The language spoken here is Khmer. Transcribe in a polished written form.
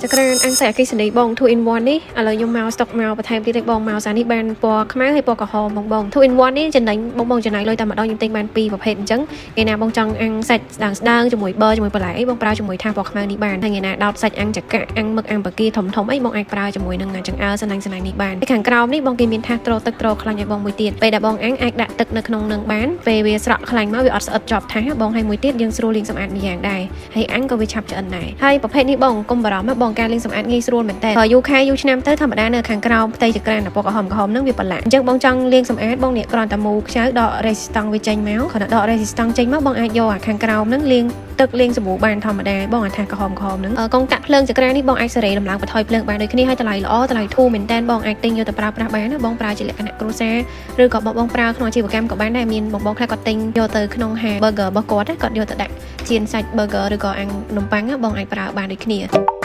ចក្រានអាំងសាច់អគ្គិសនីបង2 in 1នេះឥឡូវខ្ញុំមកស្តុកមកបន្ថែមទៀតឲ្យបងមកសានេះបានពណ៌ខ្មៅហើយពណ៌ក្រហមបងបង2 in 1នេះចំណេញបងបងចំណាយលុយតែម្ដងខ្ញុំទិញបានពីរប្រភេទអញ្ចឹងថ្ងៃណាបងចង់អាំងសាច់ស្ដើងស្ដើងជាមួយប៊ឺជាមួយបន្លែអីបងប្រើជាមួយថាសពណ៌ខ្មៅនេះបានហើយថ្ងៃណាដោតសាច់អាំងចកាអាំងមឹកអាំងបាគាធំធំអីបងអាចប្រើជាមួយនឹងចង្អើសណាញ់សណាញ់នេះបានហើយខាងក្រោមនេះបងគេមានថាសទ្រទឹកទ្រខ្លាញ់ឲ្យបងមួយទៀតពេលដែលបងអាំងអាចដាក់ទឹកនៅក្នុងនឹងបានពេលវាស្រក់ខ្លាញ់មកវាអត់ស្អិតជាប់ថាសបងហើយមួយទៀតយើងស្រួលលាងសម្អាតម្យ៉ាងដែរហើយអាំងក៏វាឆាប់ឆ្អិនដែរហើយប្រភេទនេះបងកុំបារម្ភណាបងការលាងសម្អាតងាយស្រួលមែនតើយូរខែយូរឆ្នាំទៅធម្មតានៅខាងក្រោមផ្ទៃចក្រានពណ៌ក្រហមក្រហមហ្នឹងវាប្រឡាក់អញ្ចឹងបងចង់លាងសម្អាតបងនេះគ្រាន់តែមូខ្ចៅដក résistance វាចេញមកគ្រាន់តែដក résistance ចេញមកបងអាចយកអាខាងក្រោមហ្នឹងលាងទឹកលាងសាប៊ូបានធម្មតាបងអាថាក្រហមក្រហមហ្នឹងកងតាក់ភ្លើងចក្រាននេះបងអាចសេរីដំឡើងបន្ថយភ្លើងបានដូចគ្នាហើយតម្លៃល្អតម្លៃធូរមែនតើបងអាចទិញយកទៅប្រើប្រាស់បានណាបងប្រើជាលក្ខណៈគ្រួសារឬក៏បងបងប្រើក្នុងអាជីវកម្មក៏បានដែរមានបងបងខ្លះគាត់ទិញយកទៅក្នុងហាង burger របស់គាត់គាត់យកទៅដាក់ចៀនសាច់ burger ឬក៏អាំងនំប៉័ងបងអាចប្រើបានដូចគ្នា។